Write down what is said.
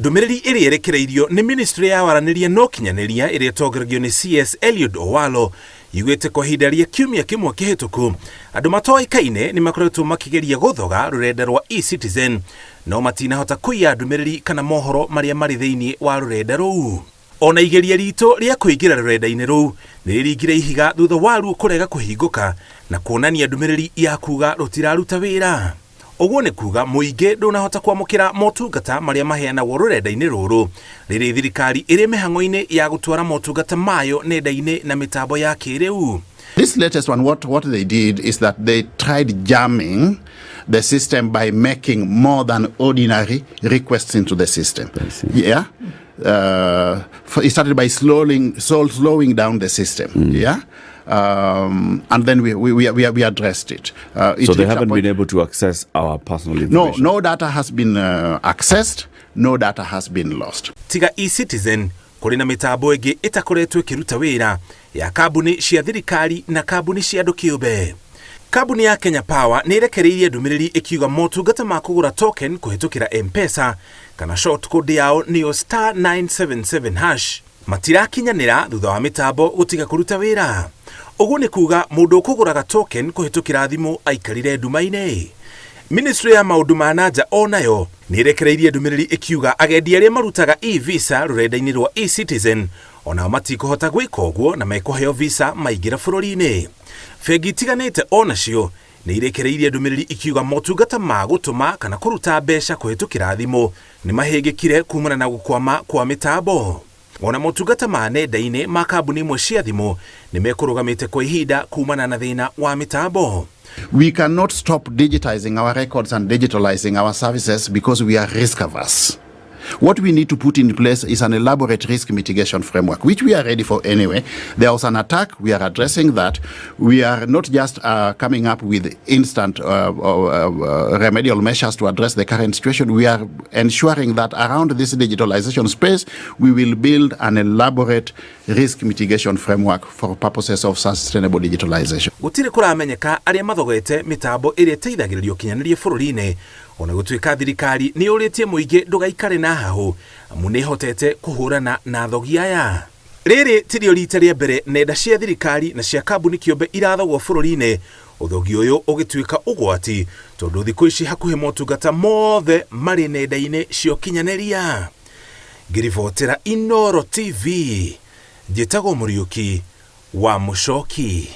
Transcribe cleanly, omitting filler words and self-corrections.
Ndũmĩrĩri ĩrĩa ĩrekereirio nĩ ministry ya waranĩria na ũkinyanĩria ĩrĩa ĩtongoragio nĩ CS Eliud Owalo yugĩte kwa ihinda rĩa kiumia kĩmwe kĩhĩtũku andũ matoĩkaine nĩ makoretwo makĩgeria gũthoga rũrenda rwa eCitizen no matinahota kũiya ndũmĩrĩri kana mohoro marĩa marĩ thĩinĩ wa rũrenda rũu. Ona igeria ritũ rĩa kũingĩra rũrenda-inĩ rũu nĩ rĩringire ihiga thutha waruo kũrega kũhingũka na kuonania ndũmĩrĩri ya kuga rũtiraruta wĩra. Ũguo nĩ kuga mũingĩ ndũnahota kwamũkĩra motungata marĩa maheanagwo rũrenda-inĩ rũrũ rĩrĩ thirikari ĩrĩ mĩhang'o-inĩ ya gũtwara motungata mayo nenda-inĩ na mĩtambo ya kĩrĩu. This latest one, what they did is that they tried jamming the system by making more than ordinary requests into the system. Yeah. It started by slowing down the system. Yeah. And then we addressed it. It So they reached a haven't point been able to access our personal No, information. no data has been accessed. No data has been lost. Tiga eCitizen, kũrĩ na mĩtambo ĩngĩ ĩtakoretwo ĩkĩruta wĩra ya kambuni cia thirikari na kambuni cia andũ kĩũmbe. Kambuni ya Kenya Power nĩ ĩrekereirie ndũmĩrĩri ĩkiuga motungata ma kũgũra token kũhĩtũkĩra M-Pesa kana short code yao nĩyo *977# matirakinyanĩra thutha wa mĩtambo gũtiga kũruta wĩra. Ũguo nĩ kuga mũndũ ũkũgũraga token kũhĩtũkĩra thimũ aikarire nduma-inĩ. Ministry ya maũndũ ma nanja o nayo nĩ ĩrekereirie ndũmĩrĩri ĩkiuga agendi arĩa marutaga e-visa rũrenda-inĩ rwa eCitizen onao matikũhota gwĩka ũguo na mekũheo visa maingĩra bũrũri-inĩ. Bengi itiganĩte o nacio nĩ irekereirie ndũmĩrĩri ikiuga motungata ma gũtũma kana kũruta mbeca kũhĩtũkĩra thimũ nĩ mahĩngĩkire kumana na gũkwama kwa mĩtambo. Ona motungata ma nenda-inĩ ma kambuni imwe cia thimũ nĩ mekũrũgamĩte kwa ihinda kumana na thĩna wa mĩtambo. We cannot stop digitizing our records and digitalizing our services because we are risk averse. What we need to put in place is an elaborate risk mitigation framework, which we are ready for anyway. There was an attack, we are addressing that. We are not just coming up with instant remedial measures to address the current situation. We are ensuring that around this digitalization space, we will build an elaborate risk mitigation framework for purposes of sustainable digitalization. Gũtirĩ kũramenyeka arĩa mathogete mĩtambo ĩrĩa ĩteithagĩrĩria ũkinyanĩria bũrũri-inĩ, ona gũtuĩka thirikari nĩ yũrĩtie mũingĩ ndũgaikare na hahũ amu nĩ ĩhotete kũhũrana na thogi aya. Rĩrĩ tirĩo rita rĩa mbere nenda cia thirikari na cia kambuni kĩũmbe irathogwo bũrũri-inĩ, ũthogi ũyũ ũgĩtuĩka ũgwati tondũ thikũ ici hakuhĩ motungata mothe marĩ nenda-inĩ cia ũkinyanĩria. Ngĩribotera Inooro TV, njĩtagwo Mũriũki wa Mũcoki.